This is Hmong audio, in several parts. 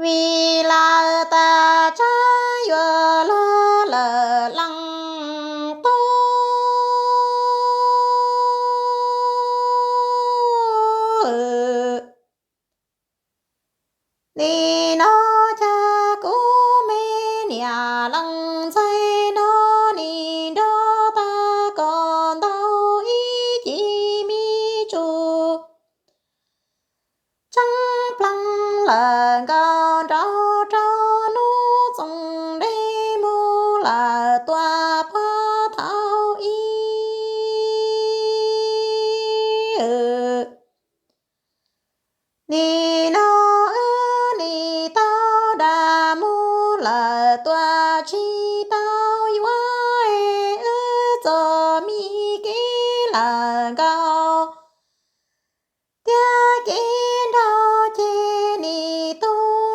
Vim lawv tas tseeb yuav luag lawm leej tub. Nim no cas kuv me niam leej ntxhais no nim nrog tag kos ntau ib cim me tsuj tseeb pleev lawm nkaus nraud rau hnub txoos dej mus lawm tuaj puag thaum ub. Nim no wb nim tau dag mus lawm tuaj tsis tau yuav es wb txom me kev lawm nkaus. Tiag kev nrog ces nim tu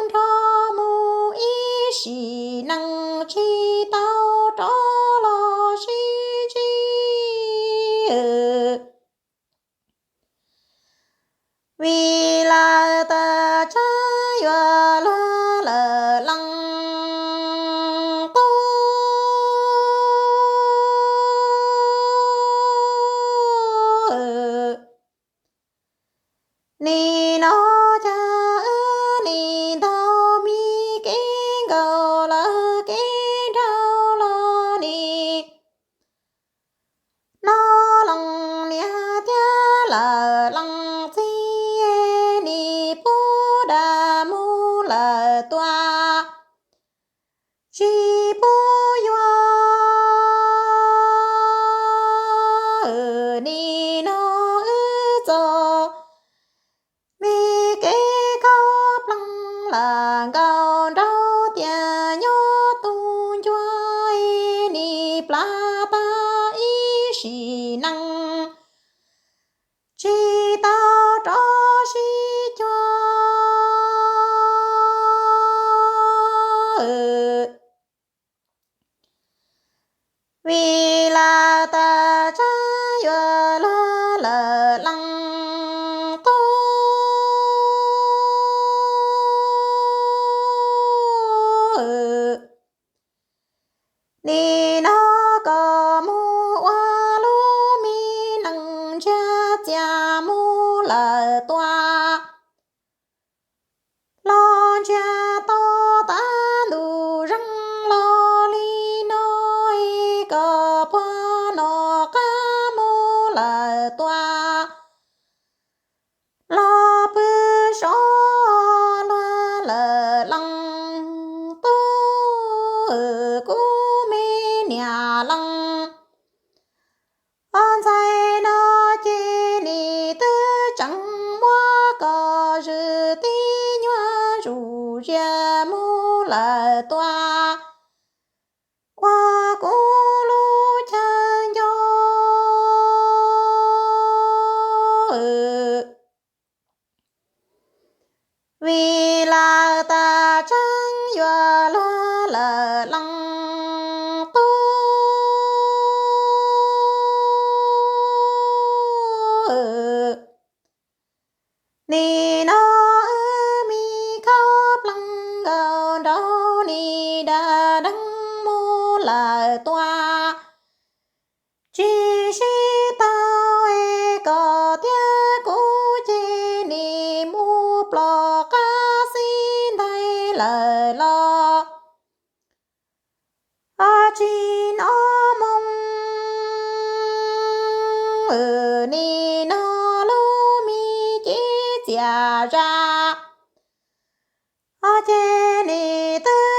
nrho mus ib sim neej tsis tau rov los sib ntsib. Vim lawv tas tseeb yuav luag lawm leej tub. Nim no cas wb nim ntaug me kev nkaus lawv kev nraug los nim no leej niam thiab lawm leej txiv nim pub dag mus lawm tuaj tsis pub yuav. Nim no wb txom me kev khaub pleev lawm nkaus nraug tias nyob tu ncua nim plav tag ib sim neej tsis tau rov sib cuag. Vim lawv tas tseeb yuav luag lawm leej tub. Nim no koj mus ua lub me neej ntsiag txias mus lawm tuaj los ntsiag to tav ntuj zeeg los li no es koj puag no qab mus lawm tuaj los pw so luag lawm leej tub. Kuv me niam leej ntxhais no ces nim twb tseem muab koj zwm tib nyuag zus zias mus lawm tuaj ua kuv lub chaw nco. Vim lawv tas tseeb yuav luag lawm leej tub. Nim no wb me khaub pleev nkaus nraug nim dag deev mus lawm tuaj tsis sib tau es koj thiab kuv ces nim mus plob qab xib ntais lawm los tsis hnov moo. Nim no lub me cev txias zam ces nim twb